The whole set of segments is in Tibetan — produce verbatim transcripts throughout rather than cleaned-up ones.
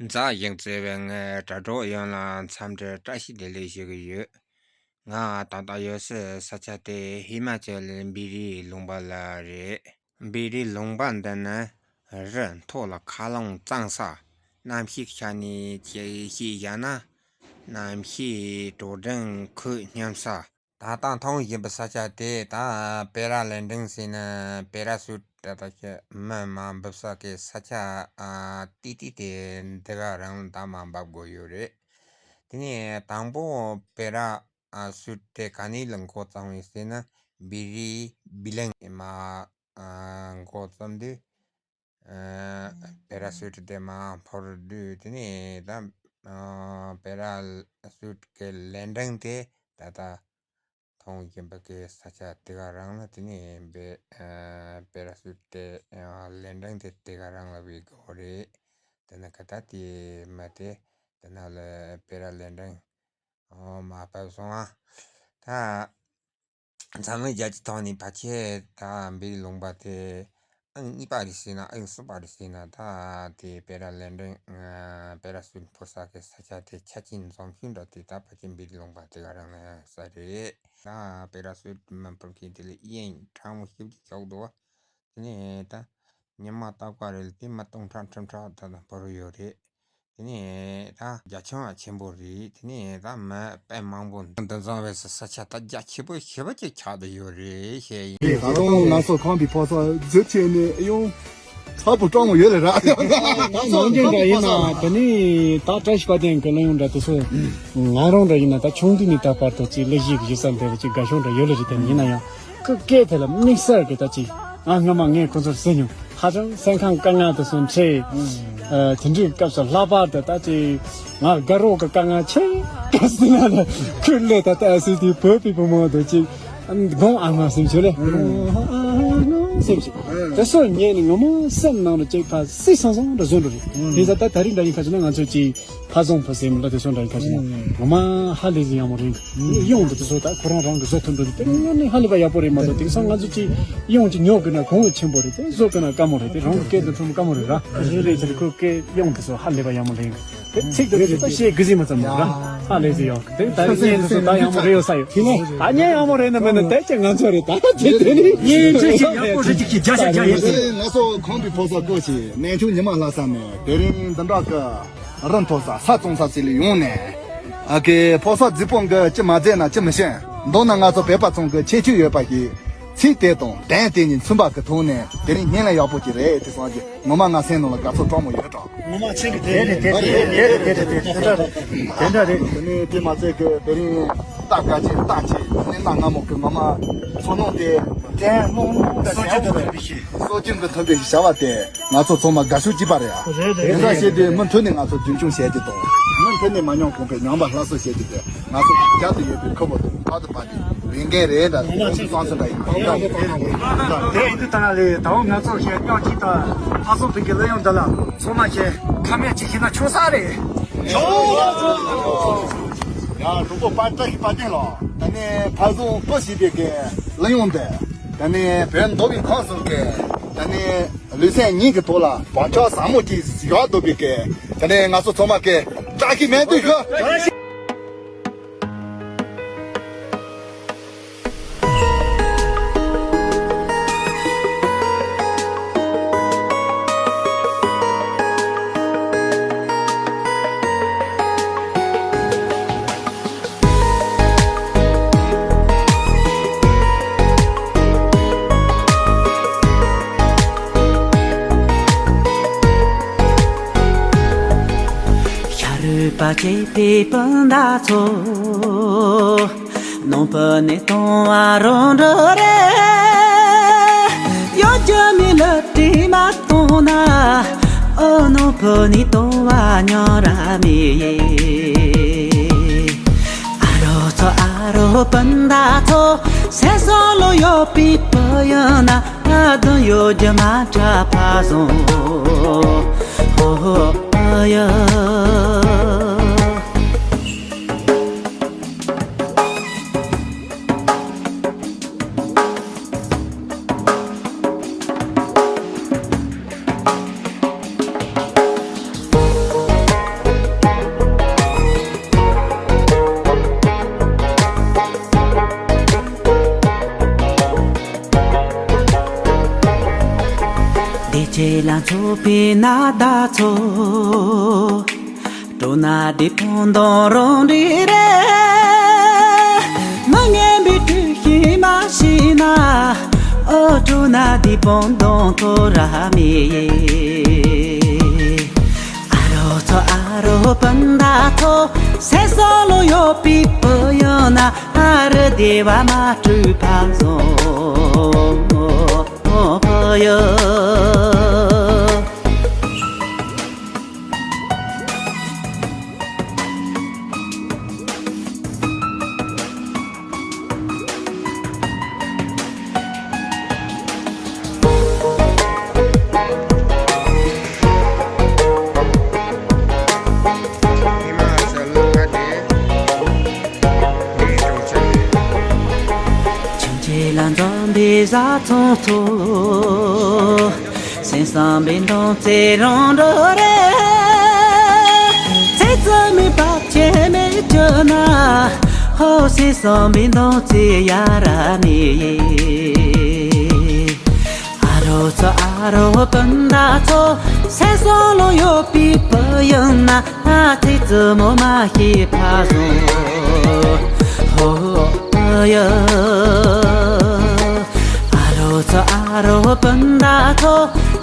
མཛའ་གཞུང་བརྩེ་བའི་ངའི་དྲ་གྲོགས་ཡོངས་ལ་འཚམས་འདྲི་བཀྲ་ཤིས་བདེ་ལེགས་ཞུ་གི་ཡོད། ང་ད་ལྟ་ཡོད་སའི་ས་ཆ་དེ་ཧི་མ་ཅལ་བི་རི་ལུང་པ་ལ་རེད། བི་རི་ལུང་པ་འདི་ནི་རི་མཐོ་ལ་མཁའ་རླུང་གཙང་ས། གནམ་གཤིས་ཆ་ནས་ཅིག་བཤད་བཞག་ན། གནམ་གཤིས་དྲོ་གྲང་ཁོད་སྙོམས་ས། ད་ལྟ་མཐོང་བཞིན་པའི་ས་ཆ་དེ་ད་པེ་ར་ལེན་ཌིང་ཟེར་ན་པེ་ར་ཤུད་ད་ལྟ་ཁྱེད་མི་མ་འབུབ་ས་གི་ས་ཆ་ཨ་ཏི་ཏི་དེ་འདི་ག་རང་ད་མ་འབབ་དགོས་ཡོད་རེད། དེ་ནས་དང་པོ་པེ་ར་ཨ་ཤུད་དེ་ག་ནས་ལ་འགོ་བརྩམས་ཡོད་ཟེར་ན་བི་རི་བི་ལིང་མ་ཨ་འགོ་བརྩམས་དུས། ཨ་པེ་ར་ཤུད་དེ་མར་འཕུར་དུས་དེ་ནས་ད་ཨ་པེ་ར་ཤུད་ཀྱི་ལེན་ཌིང་དེ་ད་ལྟ་མཐོང་བཞིན་པ་གི་ས་ཆ་དེ་ག་རང་ལ་དེ་ནས་པེ་ཨ་པེ་ར་ཤུད་དེ་ཨ་ལེན་ཌིང་དེ་དེ་ག་རང་ལ་བའི་སྒོ་རེད། དེ་ནས་ག་ད་དེ་མ་དེ་དེ་ན་ལ་པེ་ར་ལེན་ཌིང་ཨ་མ་བབས་སོང་ཨ། ད་འཛམ་གླིང་རྒྱལ་སྤྱིའི་ཐོག་ནས་ཕལ་ཆེར་ད་བི་རི་ལུང་པ་དེ་ཨང་གཉིས་པ་རེད་ཟེར་ན་ཨང་གསུམ་པ་རེད་ཟེར་ན་ད་དེ་པེ་ར་ལེན་ཌིང་ཨ་པེ་ར་ཤུད་འཕུར་ས་གི་ས་ཆ་དེ་ཆ་རྐྱེན་འཛོམས་ཤོས་འདྲ་དེ་ད་ཕལ་ཆེར་བི་རི་ལུང་པ་དེ་ག་རང་ལ་ཡོད་ས་རེད། ད་པེ་ར་ཤུད་མ་འཕུར་མཁན་དེ་ལ་དབྱིན་ཕྲ་མོ་ཞེ་པོ་ཅིག་ཞོག་འདུག་བ། དེ་ནས་ད་ཉི་མ་རྟག་པ་རེད་དེ་མི་སྟོང་ཕྲག་ཁྲི་ཕྲག་ད་ལྟ་འཕུར་ཡོད་རེད། དེ་ནས་ད་རྒྱ་ཁྱོན་ཆེན་པོ་རེད། དེ་ནས་ད་མི་དཔེ་མང་པོ་འདུ་འཛོམས་པའི་ས་ཆ་ད་རྒྱ་ཆེ་པོ་ཞེ་པོ་ཅིག་ཆགས་བསྡད་ཡོད་རེད་ཞེས་ཡིན། ད་དུང་ང་ཚོ་ཁམས་པའི་ཕོ་གསར་འཛུལ་བྱས་ནས་ཡོང་ཚ་པོ་སྤྲང་མོ་ཡོད་ལ་ར། ད་ནང་རྒྱུན་འདྲ་ཡིན་ན་དེ་ནས་ད་བཀྲ་ཤིས་དཔལ་ལྡན་གྱི་གླུ་དབྱངས་འདྲ་དེ་ཚོ་ང་རང་འདྲ་ཡིན་ན་ད་ཆུང་དུས་ནས་ད་བར་དུ་ཅིག་གླུ་གཞས་ཀྱི་གཞས་ས་འདི་ལ་ཅིག་དགའ་ཤོས་འདྲ་ཡོད་ལ་རེད། དེ་ཡིན་ན་ཡང་ཁོའི་སྐད་དེ་ལ་དམིགས་བསལ་གྱི་ད་ཅིག་ང་སྔ་མ་ངས་ཁོ་ཚོར་གཟིགས་མྱོང་། ཧ་ཅང་སེམས་ཁམས་དཀའ་ངལ་དུ་སོང་ཁྲེ། ཨ་དེ་འདྲའི་སྐབས་སུ་ལྷག་པར་དུ་ད་ཅིག་ང་དགའ་རོགས་ཀྱི་དཀའ་ངལ་ཆེ་ག་ཟེར་ན་ལ་ཁོས་ལས་ད་ལྟ་ཨ་སི་དེ་བོད་པའི་བུ་མོ་དུ་ཅིག་དགོང་ཨ་མ་སེམས་ཆེ་ལེ་སེམས་ཆེ་དེ་སོ་ཉན་ནས་ངོ་མ་སེམས་ནང་དུ་ཅིག་ཕ་སི་སང་སང་དུ་བཟོ་འགྲོ་རེད། དེ་ས་ད་ད་རིང་ད་ཡིན་ཁ་ཆུ་ན་ང་ཚོ་ཅིག་ཕ་བཟང་བུ་སེམས་ལ་དེ་སོང་འདྲ་ཡིན་ཁ་ཤས་ན། ངོ་མ་ཧ་ལས་ཟིན་ཡག་མོ་རེད། གཡང་དུ་དེ་སོ་ད་ཁོ་རང་རང་གི་བཟོ་ཐུབ་འདུག་དེ་ངོ་ནས་ཧ་ལས་པ་ཡག་པོ་རེད་མ་གཏོགས་དེང་སང་ང་ཚོ་ཅིག་གཡང་ཅིག་ཉོ་དགོས་ན་གོང་ཆེན་པོ་རེད། དེ་བཟོ་དགོས་ན་དཀའ་མོ་རེད། དེ་རང་གི་སྐད་དུ་ཐུམ་དཀའ་མོ་རེད་ར། རེད་རེད་རེད། ཁོ་སྐད་གཡང་དེ་སོ་ཧ་ལས་པ་ཡག་མོ་རེད། དེ་ཚིག་དེ་ཚོ་ད་བཤད་དགོས་ཟིན་མ་ཙམ་ར། ཧ་ལས་ཟིན་ཡག་དེ་ད་བརྙན་དེ་སོ་ད་ཡག་མོ་རེད་ཡོད་ས་ཡོད། ད་བརྙན་ཡག་མོ་རེད་ན་མེད་ན་དེ་ཅི་ང་ཚོ་རེད། ད་དེ་དེ་ནི་བརྙན་ཚིག་ཅིག་ཡག་པོ་རེད་ཅིག་གི་རྒྱ་ཤ་རྒྱ་ཡིན་ཟིན། ང་ཚོ་ཁམས་པའི་ཕོ་གསར་སྐོར་ཞིག་ནན་ཆུང་ཉི་མ་ལྷ་ས་ནས་དེ་རིང་འདི་འདྲ་གི་རི་མཐོ་ས་ས་གཙང་ས་ཚིག་ལ་ཡོང་ནས། ཨ་ཀེ་ཕོ་གསར་རྫིག་པོ་འགའ་ཅི་མ་མཛད་ན་ཅི་མི་ཤེས། མདོར་ན་ང་ཚོ་བོད་པ་ཚང་གི་ཁྱད་ཆོས་ཡོད་པ་ཞིག་ཚིག་དེ་དང་དོན་དེ་གཉིས་མཚུངས་པ་གི་ཐོག་ནས་དེ་རིང་བརྙན་ལ་ཡག་པོ་ཅིག་རེད་དེ་སོང་གི་ངོ་མ་ང་སེམས་ནང་ལ་དགའ་ཚོར་སྤྲང་མོ་ཡོད་དྲ། ངོ་མ་ཆེན་གི་དེ་རེད་དེ་རེད་དེ་རེད་དེ་འདྲ་རེད་དེ་འདྲ་རེད། དེ་ནས་དེ་མ་ཚད་གི་དེ་རིང་རྟ་དགའ་ཆེ་རྟ་ཆེ་ནི་རྟ་སྔ་མོ་གི་ངོ་མ་ཚོ་ནང་དེ་དྲན་རྨོངས་རྨོངས་གི་སོ་ཅི་དེ་རེད། སྲོལ་རྒྱུན་གྱི་མཐུན་པའི་བྱ་བ་དེ་ང་ཚོ་ཚང་མ་དགའ་ཤོས་གཅིག་པ་རེད་ཨ། རེད་རེད། དེ་འདྲ་བྱས་ཏེ་མུ་མཐུད་ནས་ང་ཚོ་རྒྱུན་འཁྱོངས་བྱེད་ཀྱི་དང་། མུ་མཐུད་ནས་མ་ཉམས་གོང་འཕེལ་ཉམས་པ་སླར་གསོ་བྱེད་ཀྱི་དེ་ང་ཚོ་རྒྱབ་ཏུ་ཡོད་པའི་ཁུར་པོ་དང་བར་དུ་བར་ཏེ་ལས་འགན་རེད་ད། ང་ཚོ་གཙང་སེམས་འདྲ་ཡིན་པ་རེད། དེ་ཡིན་དུས་ད་ལས་ད་འོ་ང་ཚོ་ཞལ་ཀྱང་གཅིག་དང་ཕ་སོག་བོད་ཀྱི་གླུ་དབྱངས་འདི་ལ་ཚང་མ་ཞལ་ཁ་མེད་ཅིག་བྱས་ན་ཆོག་ས་རེད། ཡ་གྲོགས་པོ་པ་བཀྲ་ཤིས་དཔལ་ལྡན་ལགས། ད་ནི་ཕ་བཟང་བུ་བྱིས་པའི་གི་གླུ་དབྱངས་འདི། ད་ནི་བོད་མདོ་དབུས་ཁམས་གསུམ་གི་ད་ནི་ལུས་སེམས་གཉིས་ཀྱི་ཐོག་ལ་བག་ཆགས་ཟབ་མོ་ཅིག་ཡོད་འདུག་པའི་གི་ད་ནི་ང་ཚོ་ཚང་མ་གི་བཀྲ་ཤིས་སྨོན་འདུན་ཞུ། ཤ་རུས་པ་གཅིག་པའི་སྤུན་ཟླ་ཚོ། ནང་པ་ནས་གཏོང་བ་རང་འགྲོ་རེད། ཡོད་རྒྱུ་མི་ལ་དྲི་མ་གཏོང་ན། ཨོ་ནང་པ་ནས་གཏོང་བ་ཉོ་ར་མི་ཡེ། ཨ་རོ་ཚོ་ཨ་རོ་སྤུན་ཟླ་ཚོ། སེམས་སོ་ལོ་ཡོད་པའི་བུ་ཡིན་ན། ཨ་དོན་ཡོད་རྒྱུ་མ་འདྲ་ཕ་བཟང་། ཧོ་ཧོ་ཨ་ཡ། ལ་མཚོ་པའི་ན་ཟླ་ཚོ། སྤྲོ་ན་འདི་སྤང་ལྡང་རང་འདྲ་རེད། མ་ངན་པའི་དུས་ཤིག་མ་ཤི་ན། ཨོ་སྤྲོ་ན་འདི་སྤང་ལྡང་ཐོ་ར་མེད། ཨ་རོ་ཚོ་ཨ་རོ་སྤུན་ཟླ་ཚོ། སེམས་སོ་ལོ་ཡོད་པའི་བུ་ཡིན་ན། ཨ་རི་སྡེ་བ་མ་སྤྲོད་ཕ་བཟང་བུ་ཡིན། ཁྱིམ་ཆེ་ལ་འཛོམས་པའི་བཟའ་ཚང་ཚོ། སེམས་བསམ་པའི་འདང་ཚེ་རང་འགྲོ་རེད། ཚེ་ཚད་མེད་བར་ཆད་མེད་བྱུང་ན། ཧོ་སེམས་བསམ་པའི་འདང་ཚེ་ཡ་ར་མེད། ཨ་རོ་ཚོ་ཨ་རོ་སྤུན་ཟླ་ཚོ། སེམས་བསམ་བློ་ཡོད་པའི་བུ་ཡིན་ན། ཚེ་བཙུན་མོ་མ་ཤི་ཕ་བཟང་། ཧོ་ཡ། ཨ་རོ་ཚོ་ཨ་རོ་སྤུན་ཟླ་ཚོ།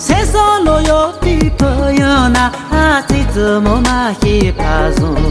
སེམས་བསམ་བློ་ཡོད་པའི་བུ་ཡིན་ན། ཚེ་བཙུན་མོ་མ་ཤི་ཕ་བཟང་།